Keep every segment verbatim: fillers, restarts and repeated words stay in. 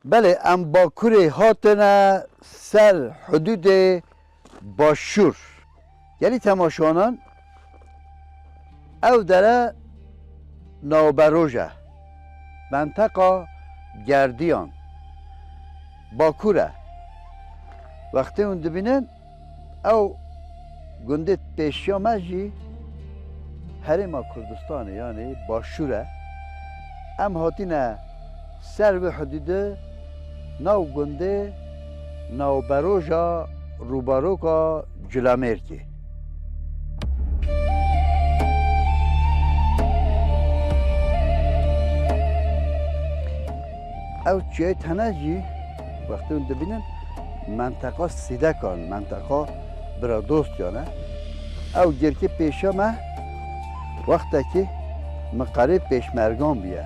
Belê, em Bakurê hatine ser hudûdê Başûr. Gelî temaşewanan, ew dere navberoj e. Menteqa Gerdiyan, Bakur e. Wextê hûn dibînin, ew gundê pêşiya me jî Herêma Kurdistanê, yanî Başûr e. Em hatine ser vê hudûdê, nav gundê navberoja Rûbaroka Culemêrgê. Ew çiyayê tene jî, wextê hûn dibînin, menteqa Sîdekan, menteqa Biradostiyan e. Ew girkê pêşiya me wextekî miqerê pêşmergan bûye.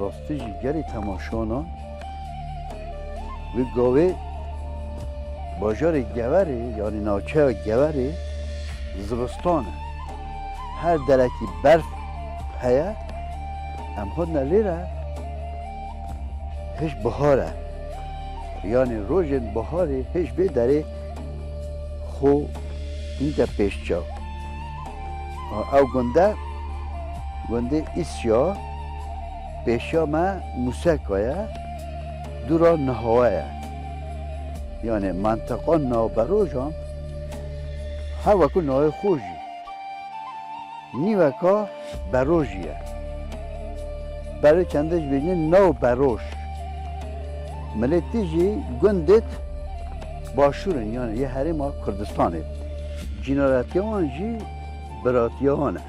Rastî jî gelî temaşanan, wî gavê bajarê Geverê, yanî navçeya Geverê, zivistan e. Her derekî berf heye, em hatine lêre, hiş bihar e. Yanî rojên biharê hiş vê derê xwe hînte pêş çav. Ew gunde, gundê Îsya, pêşiya me Museka ye, dûra Nihawe ye. Yanî menteqa navberojan, her wekî navê xwe jî. Nîveka berojî ye. Berê çendê jî bêjin nav beroj. Milê tî jî gundêt başûr in, yanî yê herêma Kurdistanê. Cînaretiya wan jî biratiya wan e.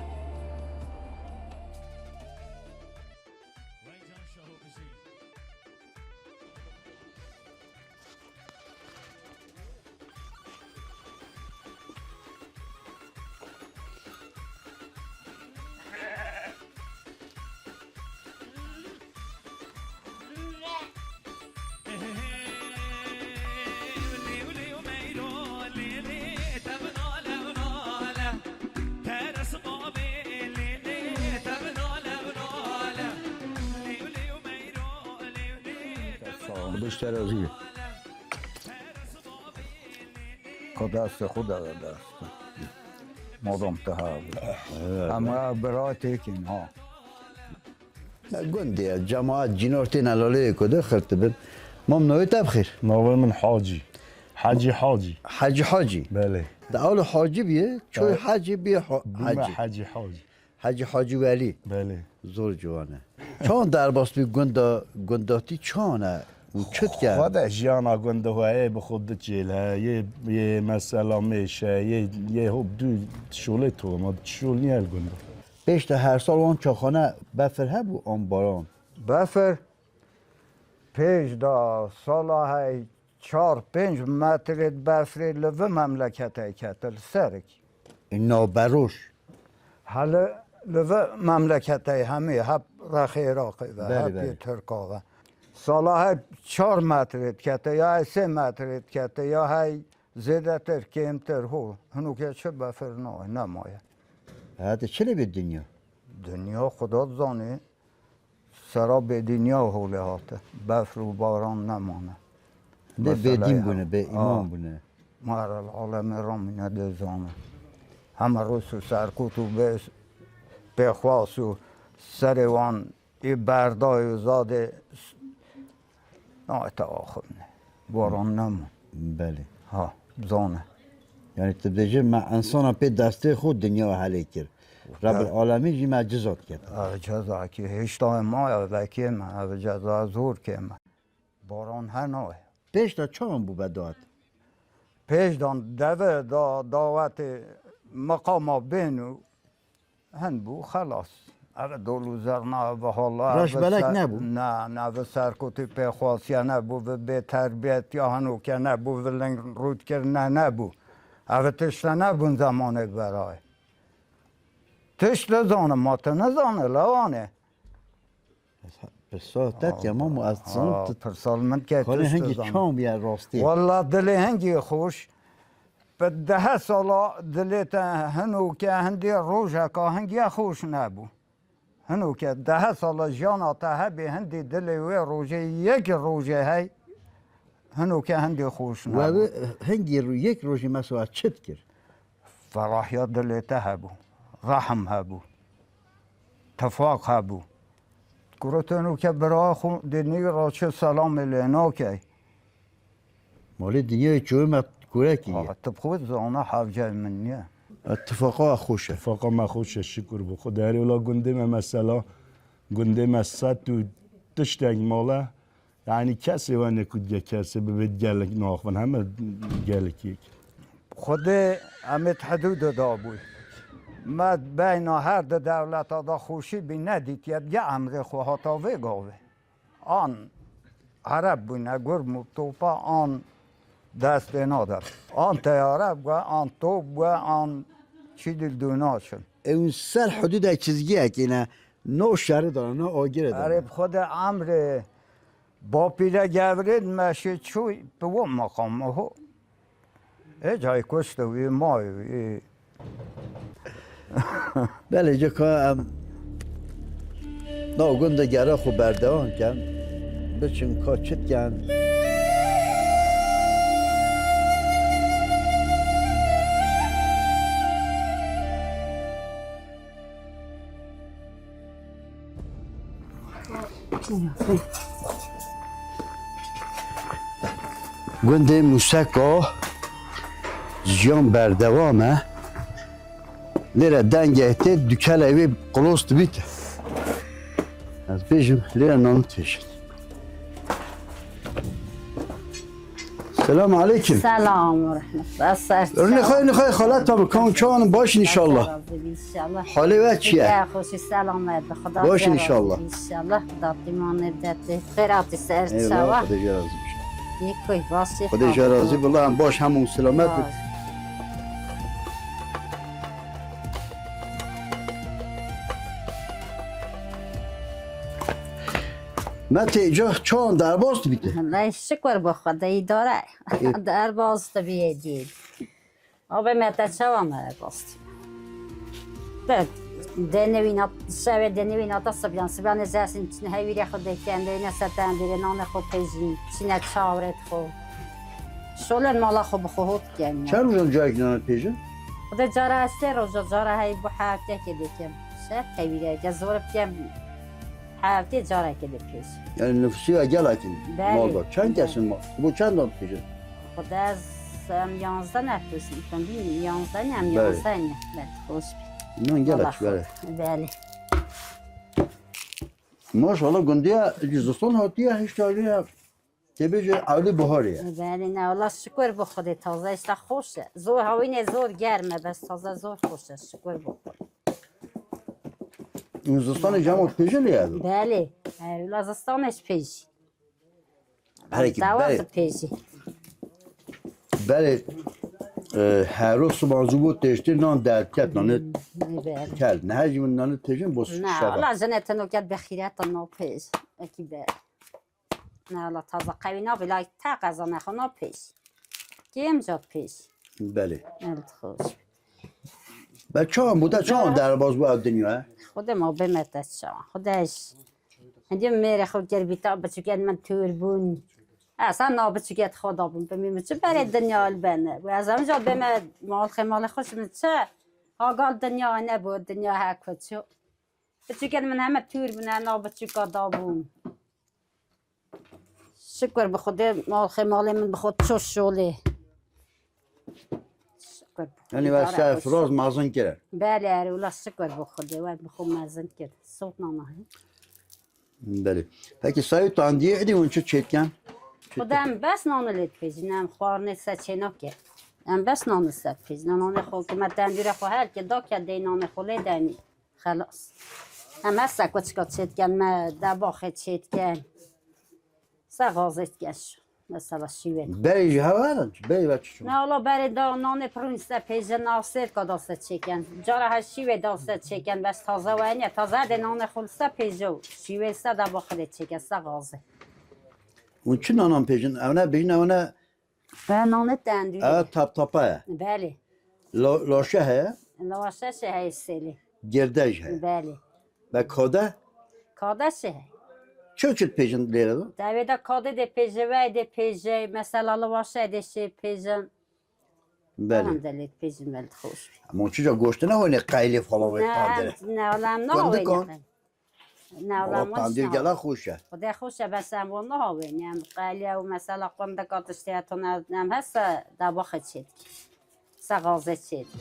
Sağ ol. Biştere zî. Xwe destê xwe de ve dest. Modom te ha. Ama bira têkin ha. Gundê ye, cemaat cînor têne lalê ku de xirt dibin. Mam navê te bi xêr? Navê min Hacî. Hacî Hacî. Hacî Hacî. Belê. De awlo Hacî bîye, çoy Hacî bîye ha-, Bûme Hacî. Hacî Hacî. Hacî Hacî Welî. Belê. Zor ciwan e. Çawan derbas bî gunda, gundatî çawan e? Û çi dike? Xwe de jiyana gunda xwe yê bi xwe diçêle, yê, yê mesela mêşe, yê, yê hop du şolê to, ma şol niye li gunda. Pêş de her sal wan çaxane befir hebû an baran? Befir pêş de sala hey çar pênc metrê befrê li vî memleketê kete li serik. Navberoj. Hele li vî memleketê hemî hep rexê Iraqê ve, Belê, hep yê belê. Tirka ve. Sala hey çar metrê dikete, ya hey sê metrê dikete, ya hey zêdetir, kêmtir, ho. Hinokê çi befir nayê, nemaye. Hate çi lê bê dinya? Dinya Xuda dizanê. Sera bêdîniya holê hate. Befr û baran nemane. Dê Mesela bêdîn ya. Bûne, bê îman Ah. Bûne. Ma erel alemê ramîne dê zane. Heme rûs û serkût û bê pêxwas û serê wan ê berdayê û zadê s-, nayê te axivne. Baran nema. Belê. Ha, zane. Yani tu dibêjî me insana pê destê xwe dinya helê kir. Rebbil Alemîn jî me ciza dike. Ev ceza ki hêşta maye vekê me, ev ceza zor kê me. Baran hena ye. Pêş de çawan bû bedat? Pêş dan deve da dawetê meqama bên û hin bû, xelas. Ev dol û zerna, ev hala, ev Reş belek ser-, nebû? Ne, ne, ev serkotî pêxwasiye nebû, ev bêterbiyetiya hinoke nebû, ev ling rûdkirine nebû. Ev tişte nebûn zemanê berayê. Tişt dizanim, ma tu nizane, lewanê. Pirsa te dikem, mamo, ez dizanim Ha, tu pirsa li min ke kanê tişt hingî dizanim. Çawan bûye rastî? Walla dilê hingî xweş, bi dehe sala dilê te hinoke hindê rojeka hingî xweş nebû. Hinoke dehe sala jiyana te hebê hindî dilê wê rojê yek rojê hey, hinoke hindî xweş We nebû. Bi hingî ro-, yek rojî mesela çi dikir? Ferahiya dilê te hebû, rehm hebû, tifaq hebû. Kuro te hinoke bira xwe dê nî raçe selamê lê nakey. Malê dinyayê çûyê me kurekî ye. Aa, tu bi xwe zana hewceyê min niye. E, tifaqa xweş e. Tifaqa me xweş e, şikur bi Xwedê. Erê wela gundê me mesela, gundê me sed û tiştek mala. Yani kesê wene ku diye kesê bibe gelek naxwin, heme gelek yek. Xwedê em ê di hidûdê de bûy. Me beyna her di dewleta de xweşî bî nedîtiye, diye emrê xwe hata vê gavê. An Ereb bûne, gurm û topa an destê nader. An teyare bûe, an top bûe, an çî dil dû naçin. Ew ser hudûdê çizgiyekê ne, no şerê de, no agirê de. Erê bi xwe de emrê bapîre gevrê meşê çû bi wo meqam ho. Ê cayê kuşt û wî mayê wî. Belê, cika em nav gund de gere xwe berdewam ken, biçin ka çi diken. Gundê Museka jiyan berdewam e. Lêre dengê tê dukele wê qlos dibîte. Ez bêjim lêre nan têjin. Selam aleyküm. Selam ve rahmetullah. Ser Nixay, nixay, xalat abi, kan çawan baş inşallah. Razı inşallah. Halê we çi ye? Ya, hoşi selamet, Xuda Baş razı inşallah. İnşallah, Xuda timanê bidete. Xêratî ser Eyvallah, çawa. Xwedê jê razî be. Yê koy, baş e. Xwedê jê razî be, em baş hem selamet be. Baş. Me tê ca çawan derbas dibîte. Lay şikir bi Xwedê îdare. Ê. Derbas dibî dî. Abi me te çawa me derbas dî. Be, denê wîna, şevê denê wîna ta sibyan. Sibyanê zesin çine hewîrê xwe dekin, lê ne seten bîrê nanê xwe pêjin, çine çavrê xwe. Şolên mala xwe bi xwe hot ken. Çend rojan carek nane pêjin? Xwedê cara ez sê roja, cara hey bu heftekê dekim. Şer tevîreke zor bikem. Heftê carekê de pêj. Yani nüfusu ya gelakin Belê. Malda. Çend Belê. Kesin mal? Bu çend al pêjin? Xwedê ez em yanzdeh nefes, ben bilmiyorum, yanzdeh ne, em Belê. Yanzdeh ne. Ben hoş. İnan Allah gelek, belê. Belê. Maşallah, gundiya zistan hatiye, hiç tarihe. Tê bêje ewlî biharê ye. Belê, ne, wela şikir bi Xwedê, taze işte xweş e. Zor hawînê zor germ e, bes taze zor xweş e, şikir bi Xwedê. Zistanê cema pêjin ya? Belê, her wela zistanê ji pêjî. Hereki Dawa belê. Ji pêjî. Belê, e, hero siba zû bû têştê nan derket, nanê Hmm, belê. Kel. Ne her jî min nanê têjin bo Ne, şeva. Wela jinê tino ket bexîret no pêj. Ekî be. Ne, la taze qewî nabî, la te qezane xwe na pêş. Kêm ca pêş. Belê. El xweş. Be çawan bû, te çawan derbas bû ev dinya? Xwedê ma bê me te çawan. Xwedê ji. Hindî mêrê xwe kir bî ta biçûkên min tûr bûn. Ez ha na biçûkê xwe da bûn. Bi min çi berê dinya li bene. Û ez em ca bê me mal xê malê xwe ji min çi? Hagal dinya nebû, dinya he ku çû. Biçûkên min heme tûr bûn, hena biçûka da bûn. Şikir bi Xwedê, mal xê malê min bi xwe ço şolê. Şikir bi Xwedê. Yanî we Dara ser xwe firaz şo- mezin kir. Belê, erê, wela şikir bi Xwedê, we bi xwe mezin kir. Sot nana he. Belê. Peki sayê tandiyê êdî hûn çi çêdikin? Xwedê em bes nanê lê dipêjin, em xwarinê ser çê nake. Em bes nanê ser dipêjin. Nanê xwe ki me tendûrê xwe her ke da ke dey nanê xwe lê denî. Xelas. Em her se koçika çêdikin, me debaxê çêdikin. Se gazê dikin şu. Mesela şîwê. Berê ji hewa herin, berê ve çi çû? Ne ola berê da nanê pirûn se pêje nav sêr ka da se çêken. Cara her şîwê da se çêken, bes taze weniye. Taze de nanê xul se pêje û şîwê se debaxê de çêken, se gazê. Hûn çi nanan pêjin? Ew ne bêjin, ew ne Be nanê tendûrê. Ev taptapa ye. Belê. La-, laşe heye? Laşe şey heye sêlê. Girdej heye. Belê. Be kade? Kade çi heye? Çi çi dipêjin lêre de? Devê de kadê dê pêje, wey dê pêje, mesela li vaşe dê şê pêjin. Belê. Em de lê dipêjin, belê xweş. Ama çica goştine hone qeylê falan ve Ne, pandire. em, ne, wala em Gundikon. nahawêne. Ne, wala Valla em wan pandir jina. gela xweş e. Xwedê xweş e, bes em wan nahawêne. Em qeylê û mesela qundika tiştê tune em hese dabaxê çê dike. Se gazê çê dike.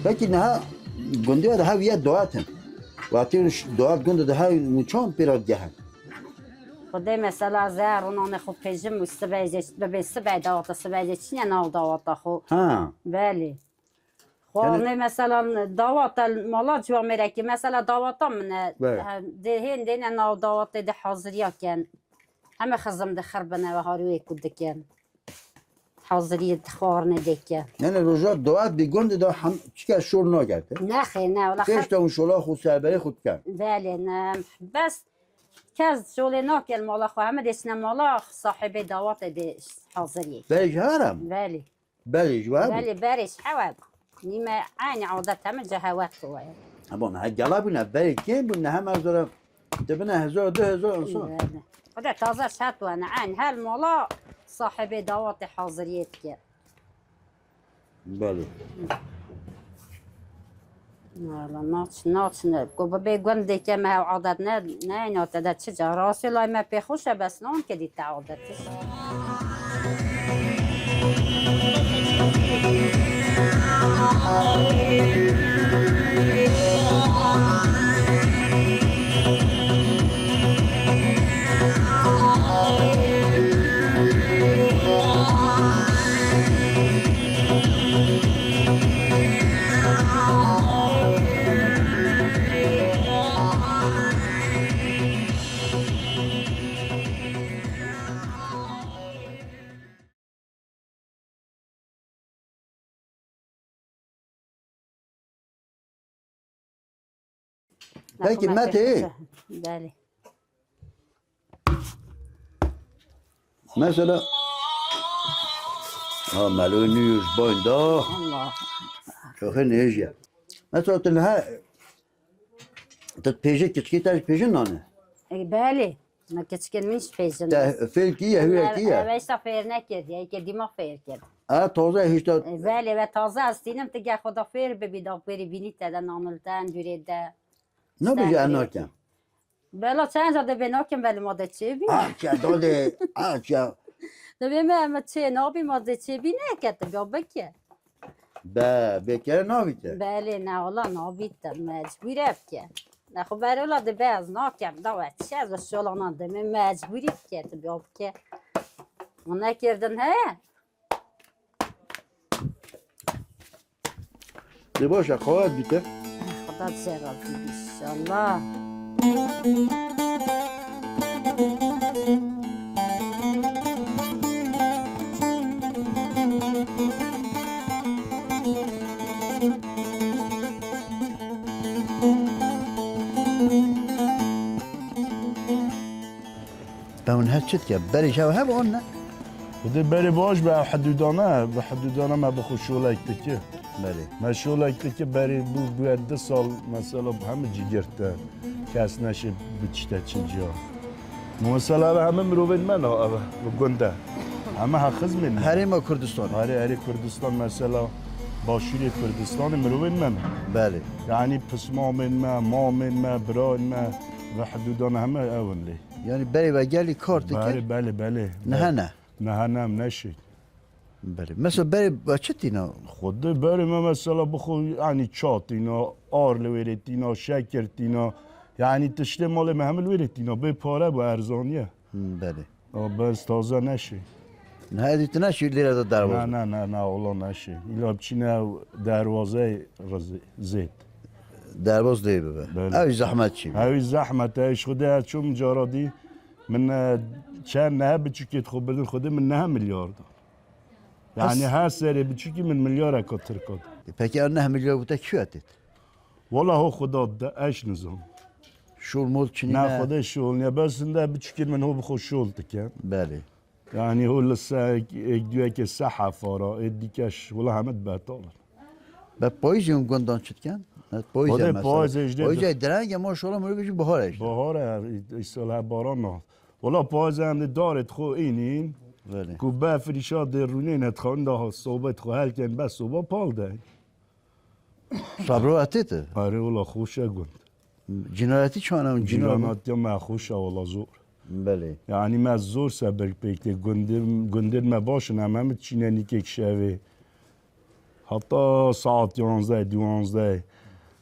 Peki niha gundê de hev ye doatin. Wextê ş-, doat gundê de hev çawan pêra digehin? Xwedê mesela ze ronanê xwe pêjim û sibê zê, bibê sibê dawata, sibê zê çinye nav dawata xwe. Ha. Belê. Xwe Yani ne mesela dawata mala ciwa mêrekî, mesela dawata min e, Be. he, dê hên dêne nav dawatê de haziriya ken. Heme xizim de xir bine ve harî wê ku dikin. Haziriyê xwarinê dike. Yani roja doat bi gundê de hem çike şor nagerte. Nexê, ne, wala Pêş xir- de hûn şola xwe serberê xwe dikin. Belê, ne. Bes kes şolê nakin mala xwe, heme dêşine mala sahibê dawatê de haziriyê. Belê ji heram. Belê. Belê ji heram. Belê, berê ji hewa. Nîme eynî adet heme cehewet koye. Ama ne gela bûne, berê kêm bûne, heme zora dibine hezar, du hezar insan. Belê. O da taze şert wene. Eyn her mala sahibê dawatê haziriyê dike. Belê. Wala naç-, naçine. Ku bibê gundê ke me hew adet ne, neyna te de çi ca. Rastî lay me pê xweş e, bes nan ke dî te adet. Peki, Mete. Belê. Mesela, ha, Melo nû ji boyn da. Allah. Çoxê nêjiye. Mesela, tu niha, tu pêjê kiçikê te ji pêjin nane? E, belê. Me keçikên min ji pêjin Te dest. Fêr kiriye, hûre kiriye? Ev hêşta fêr nekirdiye, êkê dîma fêr kir. A, taze hêşta. E, belê, ve taze ez tînim, ti gel xwe da fêr bibî, da fêrî bînî te de, nanil te, endûrê de. Nabêje ez nakim. Bela çend ca dibê nakim, belê ma de çê bî. A, çiya, dade, a, çiya. Dibê me, me çê nabî, ma de çê bî neke, ti ga bike. Be, bêkere navîte? Belê, ne wala navîte, mecbûr e bike. Ne xwe berola dibe ez nakem, da we çi ez we şolanan dime, mecbûrî bike, tu biya bike. Û nekirdin he? Dê baş e, qawet bîte. Xweda te razî bî, înşallah. Be hûn her çi dike? Berê ji hev hebûn ne? Xwedê berê baş be, ew hidûdane, bi hidûdane me bi xwe şolek dike. Belê. Me şolek dike, berê bû, bûye du sal, mesela, bi hemî cî girte. Kes neşê bi tişte çi ciya. Mesela, ev hemî mirovên me ne, ev bi gund e. Hemî hexizmên me. Herêma Kurdistan. Herê, herê Kurdistan, mesela, başûrê Kurdistanê mirovên me ne. Belê. Yanî pismamên me, mamên me, birayên me, bi hidûdan hemî ew in lê. Yanî berê ve gelî kar dike? Belê, belê, belê. Niha ne? Niha ne, em neşê. Belê. Mesela berê be çi tîna? Xwedê berê me mesela bixwe, yanî ça tîna, ar li wêrê tîna, şekir tîna. Yanî tiştê malê me hemî li wêrê tîna. Bê pare bû, erzaniye. Hmm, belê. A, bes taze neşê. Niha êdî tu neşî lêre de derbaz Ne, bî? ne, ne, ne, ola neşî. Îla biçîne derwazey rizê-, zêd. Derbaz lê bibe. Belê. Ew zehmet çî bî? Ew zehmet e, ji xwedê ez çûm cara dî, min, e, çend nehe biçûkê xwe bidin xwedê min neh milyar da. Yani As- her serê biçûkî min milyareka tirka da. E, peki ew neh milyar bi te kî têt? Wala ho xwe da de, ez nizam. Şol mol çinî Ne ne? xwedê şol niye, bes hinde biçûkê min ho bi xwe şol dike. Belê. Yani ho li se ek, ek duyeke se hefara, ê dîke ş-, wala heme betal in. Be payîzê hûn gundan çi dikin? Ne, payîzê Xwedê mesela. Payîzê ji dê Payîzê direng e, maşallah, mirov bêjî bihar e işte. Bihar e, îsal he baran na. Wala payîzê em dê darê xwe înîn. Belê. Ku befirîşa dê rûnên het xan da sobet xwe helken be soba pal de. Sabro etê te? Are wala xweş e gund. Cinayetî çawa ne hûn cîran? Cîranatiya me xweş e wala zor. Belê. Yani me zor sebir pêk tê. Gundên, gundên me baş in, em hemî çîne nîkek şevê. Heta saet yanzdeh, duwanzdeh.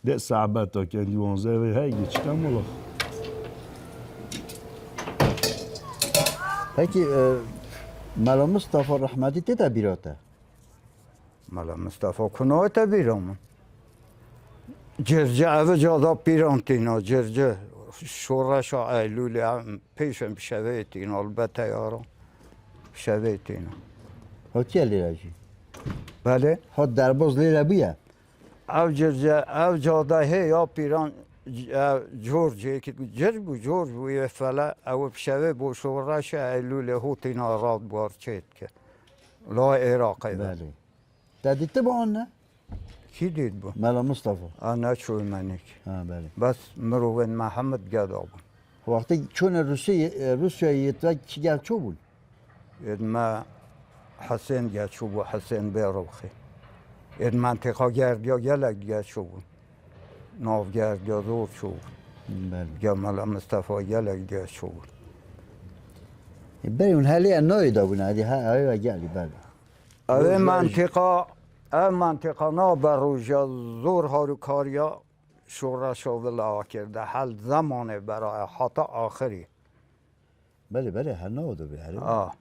Dê saet ke duwanzdeh ve hey geçken wala. Peki, e, Mela Mustafa rehmetî tê te bîra te? Mela Mistefa ku nayete bîra min. Circe ev cada pîran tîna, circe şoreşa Eylûlê em pêşên bi şevê tîna, li be teyaran bi şevê tîna. Hatiye lêre jî? Belê. Hat derbaz lêre bûye? Ev circe, ev cada hê ya pîran, ev cor cêkî cir bû, cor bû, yê fele, ew bi şevê bo şoreşa Eylûlê hû tîna rat buar çê dike. La Iraqê de. Belê. Te dîtibû an ne? Kî dîtbû? Mela Mustafa. A, neçû me nîk. Ha, belê. Bes mirovên me hemî geda bûn. Wextê çûne Rûsya-, e, Rûsyayê yê te çi gel çû bûn? Êd me Hesên gel çû bû, Hesên Bêrixî. Êd mentiqa gerdiya gelek gel çû bûn. Nav gerdiya zor çû bûn. Belê. Gel Mela Mistefa gelek gel çû bûn. E, berê hûn helê nayê da bûn, hadi ha, ha, gelî, belê. Ev Roj ya jî. Mentiqa, ev mentiqa nabe roja zor harûkariya şoreşa vila akirde. Hel zemanê beraye hata axirî. Belê, belê, her nava de bê, herê. A.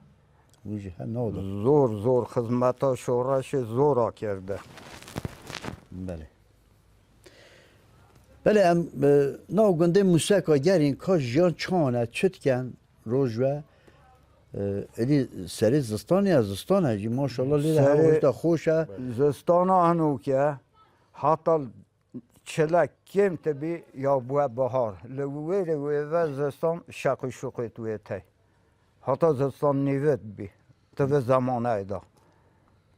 Wî jî her nava de. Zor, zor xizmeta şoreşê zor akirde. Belê. Belê, em, e, nav gundê Museka gerîn ka jiyan çawan e, çi diken, roj ve, e, êdî serê zistan ya, zistan e jî, maşallah, lê de Serê hewş de xweş e. Zistana hinûk e, heta çilek kêm tibî ya bûye bihar. Li wêrê wê ve zistan şeq û şuqê tu wê tey. Heta zistan nîvit bî. Tu vê zemaneyê de.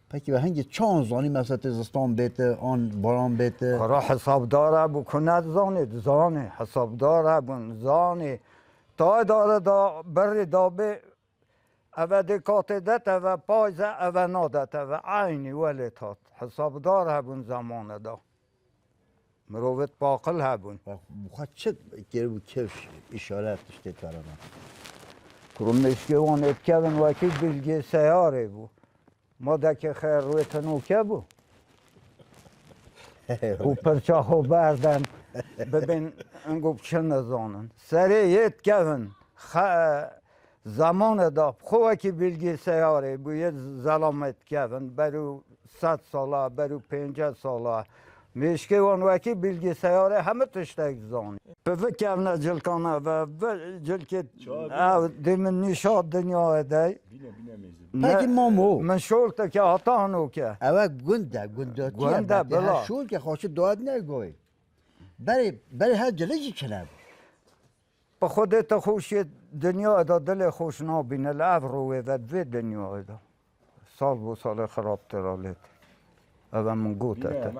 Pekî ve hingî çawan zanî, mesela tê zistan bête, an baran bête? Xwara hesabdar hebû, ku nezanê, dizanê. Hesabdar hebûn, zanê. Tayê dare da, birrî dabê, eve dê katê de teve, payze, eve nade teve. Eynî welê tat. Hesabdar hebûn zemanê da. Mirovêt paqil hebûn. Bak, bu xwe çi kir bu kevş işaret işte tarana. Kuru meşkê wan êtkevin wekî bilgisayarê bû. Madekê xêr wê tenûke bû. Ku pirça xwe berden, bibên, engo çi nizanin. Serê yê dikevin, xe-, zemanê da, xwe wekî bilgisayarê bûye zelamet kevin, berû sed sala, berû pênceh sala. Mêşkê wan wekî bilgisayarê hemû tiştek zanî. Bi vê kevne cilkana ve, vê cilkê ev dê min nîşa dinyayê de. Bîne, bîne mêzin. Pekî mamo. Min şol te ke hata hano ke. Ewe gund e, gundatiye. Gund e, belkî bila. Her şol ke xaçi doet ne goy. Berê, berê her cilê jî çile. Bi Xwedê te xweşiyê dinyayê de dilê xweş nabîne li ev rûyê ve di vê dinyayê de. Sal bo salê xirabtir a lê te. Ev e min gote te.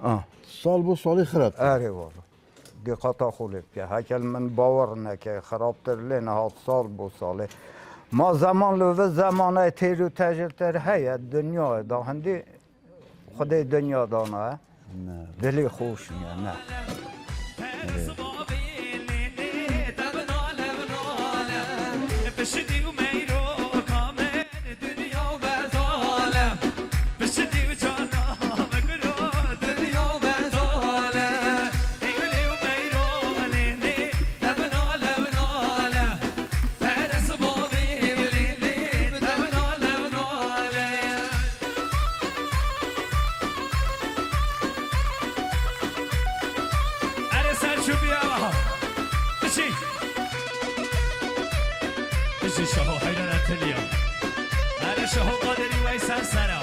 Ah. Sal bo salê xirabtir. Erê wala. Dîqata xwe lê bike. Heke li min bawer neke, xirabtir lê nehat sal bo salê. Ma zeman li vê zemanê têr û tecrtir heye, dinyayê de hindî Xwedê dinya dana, he? Ne. Dilê xweş niye, ne. Çubiya. Bişî. Bişî Şaho heyran etiliya. Hele Şaho Qadirî wey ser sera.